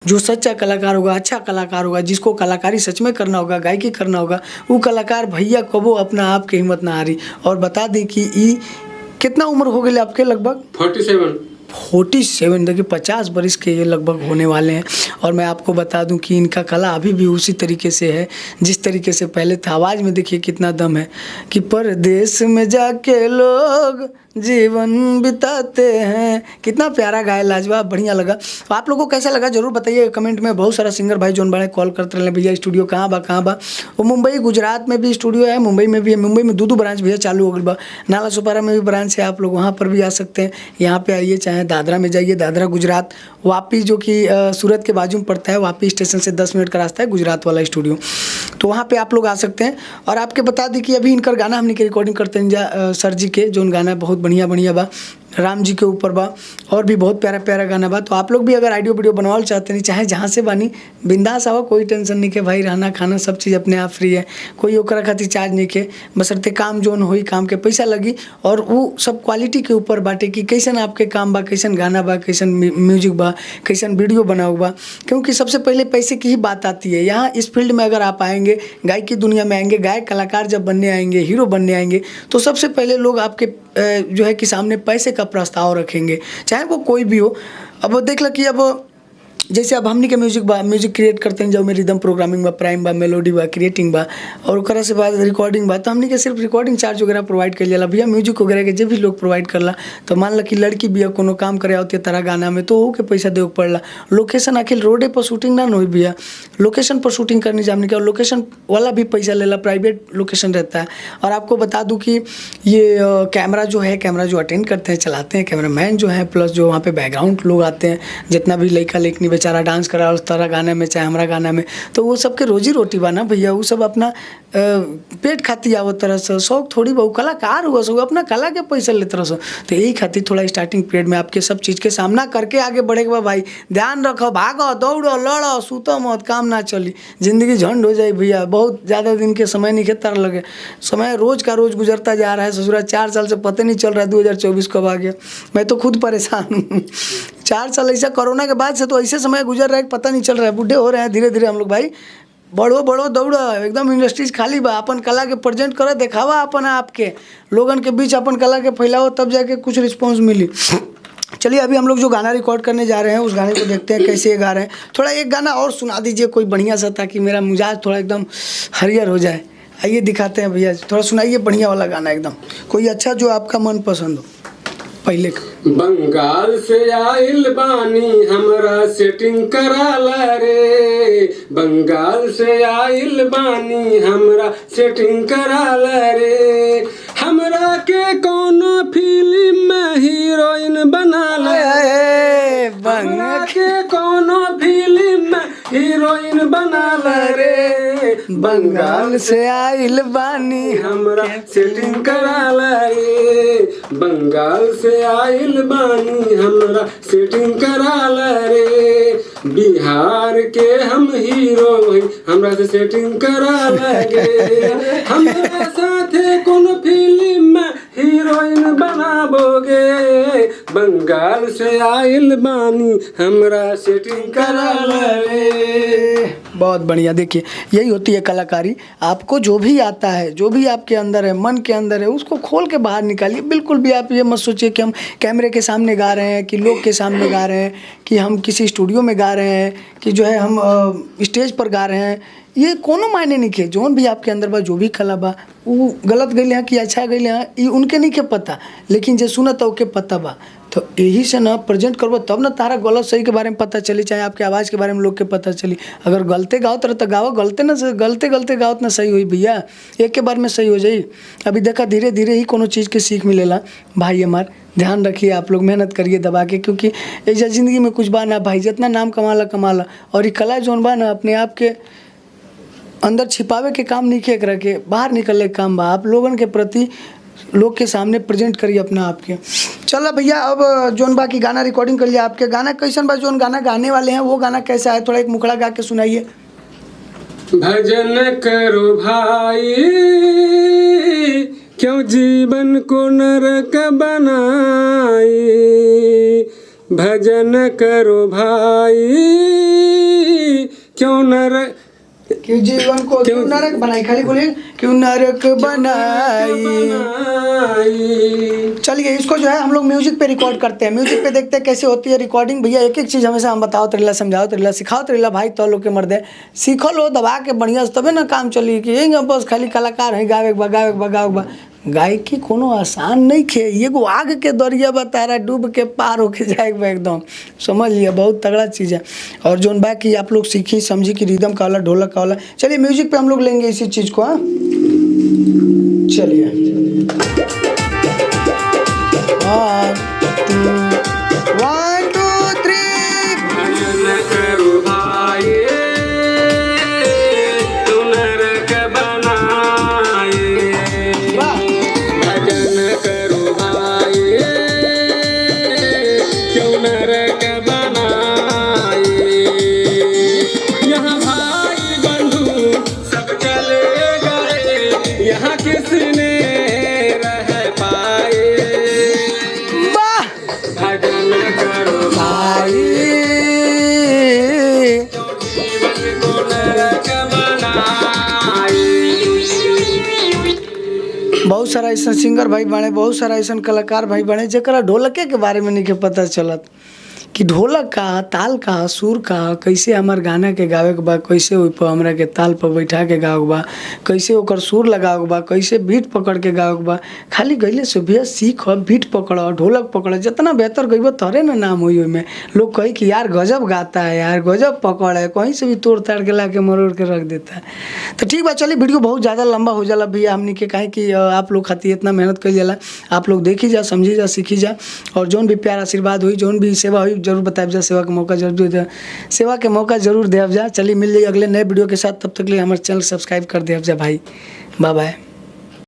जो सच्चा कलाकार होगा, अच्छा कलाकार होगा, जिसको कलाकारी सच में करना होगा, गायकी करना होगा, वो कलाकार भैया कबो अपना आप के हिम्मत ना हारी। और बता दी कि ई कितना उम्र हो गई आपके लगभग? 47। 47, देखिए 50 बरिस के ये लगभग होने वाले हैं। और मैं आपको बता दूं कि इनका कला अभी भी उसी तरीके से है जिस तरीके से पहले था। आवाज़ में देखिए कितना दम है कि परदेश में जाके लोग जीवन बिताते हैं। कितना प्यारा गाया, लाजवाब, बढ़िया लगा। तो आप लोगों को कैसा लगा जरूर बताइए कमेंट में। बहुत सारा सिंगर भाई जोन बड़े कॉल करते रहे, भैया स्टूडियो कहाँ बा, कहाँ बा। वो मुंबई गुजरात में भी स्टूडियो है, मुंबई में भी है। मुंबई में दो दो ब्रांच भैया चालू हो गई बा। नाला सोपारा में भी ब्रांच है, आप लोग वहाँ पर भी आ सकते हैं। यहाँ पे आइए, चाहे दादरा में जाइए, दादरा गुजरात, वापी जो कि सूरत के बाजू में पड़ता है, वापी स्टेशन से 10 मिनट का रास्ता है गुजरात वाला स्टूडियो, तो वहाँ पे आप लोग आ सकते हैं। और आपके बता दी कि अभी इनकर गाना हमने के रिकॉर्डिंग करते हैं सर जी के, जो गाना बहुत बढ़िया बढ़िया बा, राम जी के ऊपर बा, और भी बहुत प्यारा प्यारा गाना बा। तो आप लोग भी अगर ऑडियो वीडियो बनवाल चाहते नहीं, चाहे जहाँ से बानी, बिंदास आवा, कोई टेंशन नहीं के भाई, रहना खाना सब चीज़ अपने आप फ्री है, कोई ओकरा खातिर चार्ज नहीं के, बशर्ते काम जोन होई काम के पैसा लगी। और वो सब क्वालिटी के ऊपर बाटे कि कैसन आपके काम बा, कैसन गाना बा, कैसन म्यूजिक बा, कैसन वीडियो बनाओ बा, क्योंकि सबसे पहले पैसे की ही बात आती है। यहाँ इस फील्ड में अगर आप आएंगे, गायकी दुनिया में आएंगे, गायक कलाकार जब बनने आएंगे, हीरो बनने आएंगे, तो सबसे पहले लोग आपके जो है कि सामने पैसे का प्रस्ताव रखेंगे, चाहे वो कोई भी हो। अब देख लो कि अब जैसे अब हमनी के म्यूजिक बा, म्यूजिक क्रिएट करते हैं, जब में रिदम प्रोग्रामिंग बा, प्राइम बा, मेलोडी बा, क्रिएटिंग बा, और ओकरा से बाद रिकॉर्डिंग बा, तो हमनी के सिर्फ रिकॉर्डिंग चार्ज वगैरह प्रोवाइड कर जाला भैया। म्यूजिक वगैरह के जो भी लोग प्रोवाइड करला, तो मान ला कि लड़की भी कोनो काम करे आवती है तारा गाना में, तो ओहू के पैसा देवे के पड़ला। लोकेशन आखिर रोडे पर शूटिंग ना होई भैया, लोकेशन पर शूटिंग करनी जा हमनी के, और लोकेशन वाला भी पैसा लेला, प्राइवेट लोकेशन रहता है। और आपको बता दूँ कि ये कैमरा जो है, कैमरा जो अटेंड करते हैं, चलाते हैं, कैमरा मैन जो है, प्लस जो वहाँ पे बैकग्राउंड लोग आते हैं, जितना भी लड़का लेखनी बेचारा डांस करा उस तरह गाने में चाहे हमारा गाना में, तो वो सबके रोजी रोटी बा ना भैया। वो सब अपना पेट खातिर आवत तरह से, शौक थोड़ी बहु कलाकार हुआ सो अपना कला के पैसा लेते रह सो। तो यही खातिर थोड़ा स्टार्टिंग पीरियड में आपके सब चीज़ के सामना करके आगे बढ़े के बा भाई। ध्यान रखो, भागो, दौड़ो, लड़ो, सुतो मत, काम ना चली, जिंदगी झंड हो जाए भैया। बहुत ज़्यादा दिन के समय नहीं खेतर लगे, समय रोज का रोज गुजरता जा रहा है। ससुरा 4 साल से पता नहीं चल रहा है 2024 कब आ गया, मैं तो खुद परेशान हूँ। 4 साल ऐसा कोरोना के बाद से तो ऐसे समय गुजर रहा है कि पता नहीं चल रहा है, बूढ़े हो रहे हैं धीरे धीरे हम लोग भाई। बढ़ो बढ़ो दौड़ो, एकदम इंडस्ट्रीज खाली बा, अपन कला के प्रेजेंट करो, देखावा अपन आपके लोगन के बीच, अपन कला के फैलाओ, तब जाके कुछ रिस्पॉन्स मिली। चलिए अभी हम लोग जो गाना रिकॉर्ड करने जा रहे हैं उस गाने को देखते हैं कैसे ये गा रहे हैं। थोड़ा एक गाना और सुना दीजिए कोई बढ़िया सा, ताकि मेरा मिजाज थोड़ा एकदम हरियर हो जाए। आइए दिखाते हैं भैया, थोड़ा सुनाइए बढ़िया वाला गाना एकदम, कोई अच्छा जो आपका मन पसंद हो पहले का। बंगाल से आइल बानी हमरा सेटिंग कराला रे, बंगाल से आइल बानी हमरा सेटिंग कराला रे, हमरा के कोनो फिल्म में हीरोइन बनाला रे, हमरा के कोनो फिल्म में हीरोइन बनाला रे, बंगाल से आइल बानी हमरा सेटिंग कराला रे, बंगाल से आइल बानी हमरा सेटिंग कराला रे, बिहार के हम हीरो हई हमरा से सेटिंग कराला गे, हमरा साथे कोनो फिल्म में हीरोइन बनाबोगे, बंगाल से आइल बानी हमरा सेटिंग कराला रे। बहुत बढ़िया। देखिए यही होती है कलाकारी। आपको जो भी आता है, जो भी आपके अंदर है, मन के अंदर है, उसको खोल के बाहर निकालिए। बिल्कुल भी आप ये मत सोचिए कि हम कैमरे के सामने गा रहे हैं, कि लोग के सामने गा रहे हैं, कि हम किसी स्टूडियो में गा रहे हैं, कि जो है हम स्टेज पर गा रहे हैं, ये कोनो मायने नहीं के। जोन भी आपके अंदर बा, जो भी कला बा, वो गलत गई हैं कि अच्छा गई हैं, ये उनके नहीं के पता, लेकिन जे सुनत ओके पता बा। तो यही से ना प्रेजेंट करबो तब ना तारा गलत सही के बारे में पता चली, चाहे आपके आवाज़ के बारे में लोग के पता चली। अगर गलते गाओ तर तो गाओ, गलते ना गलते गलते गाओ ना सही हुई भैया, एक के बार में सही हो जाई। अभी देखा धीरे धीरे ही कोनो चीज़ के सीख मिलेला भाई हमार। ध्यान रखिए आप लोग, मेहनत करिए दबा के, क्योंकि ऐसा ज़िंदगी में कुछ बा ना भाई, जितना नाम कमाला कमाला। और ये कला जोन बा ना, अपने आप के अंदर छिपावे के काम नहीं किया के बाहर निकलने के काम बा। आप लोगन के प्रति लोग के सामने प्रेजेंट करिए अपना आपके। चलो भैया अब जोन बाकी गाना रिकॉर्डिंग कर लिया। आपके गाना कैसन बा, जोन गाना गाने वाले हैं वो गाना कैसा है, थोड़ा एक मुखड़ा गा के सुनाइए। भजन करो भाई क्यों जीवन को नरक बनाए, भजन करो भाई, क्यों नर क्यों जीवन को क्यों नरक बनाई, खाली बोलिए क्यों नरक बनाई। बनाई। चलिए इसको जो है हम लोग म्यूजिक पे रिकॉर्ड करते हैं, म्यूजिक पे देखते हैं कैसे होती है रिकॉर्डिंग। भैया एक एक चीज़ हमेशा हम बताओ तरीला, समझाओ तरीला, सिखाओ तरीला भाई, तो लोग के मर्दे सीखल हो दबा के बढ़िया से तबे ना काम चली कि यही बस खाली कलाकार है गावे के बा गावे के बा गावे के बा। गायकी कोनो आसान नहीं खे, एगो आग के दरिया बा तारा डूब के पार होके जाए के बा एकदम, समझ लिया, बहुत तगड़ा चीज़ है। और जोन बा कि आप लोग सीखी समझी कि रिदम का होला, ढोलक का होला। चलिए म्यूजिक पे हम लोग लेंगे इसी चीज़ को। हाँ चलिए, 1 2 1 2 3। भजन करो भाई, क्यों नरक बनाए। वाह। भजन करो भाई, क्यों नरक बनाए। यहाँ भाई बंधु सब चले गए, यहाँ किसने रह पाए। वाह भजन करो भाई, जीवन को नरक बनाए। बहुत सारा ऐसा सिंगर भाई बने, बहुत सारा ऐसा कलाकार भाई बने जरा ढोलके के बारे में नहीं के पता चलत कि ढोलक का, ताल का, सुर का, कैसे हमार गाना के गावे के बा, कैसे ओहि पर हमरा के ताल पर बैठा के गावे के बा, कैसे ओकर सुर लगावे के बा, कैसे बीट पकड़ के गावे के बा। खाली गईले से भैया सीख, बीट पकड़, ढोलक पकड़, जितना बेहतर गइबो तोहरे ना नाम होई ओहिमे। लोग कही कि यार गजब गाता है यार, गजब पकड़ है, कहीं से भी तोड़ ताड़ के ला के मरोड़ के रख देता है। तो ठीक बा, चलिए वीडियो बहुत ज़्यादा लंबा हो जाला भैया हमनी के, काहे कि आप लोग खातिर इतना मेहनत कइल जाला, आप लोग देखी जा, समझी जा, सीखी जा। और जौन भी प्यार आशीर्वाद हुई, जौन भी सेवा हुई जरूर बताएब जा, सेवा के मौका जरूर दे, सेवा के मौका जरूर देव जा। चलिए मिल जाइए अगले नए वीडियो के साथ, तब तक के लिए हमारे चैनल सब्सक्राइब कर देव जा भाई। Bye bye.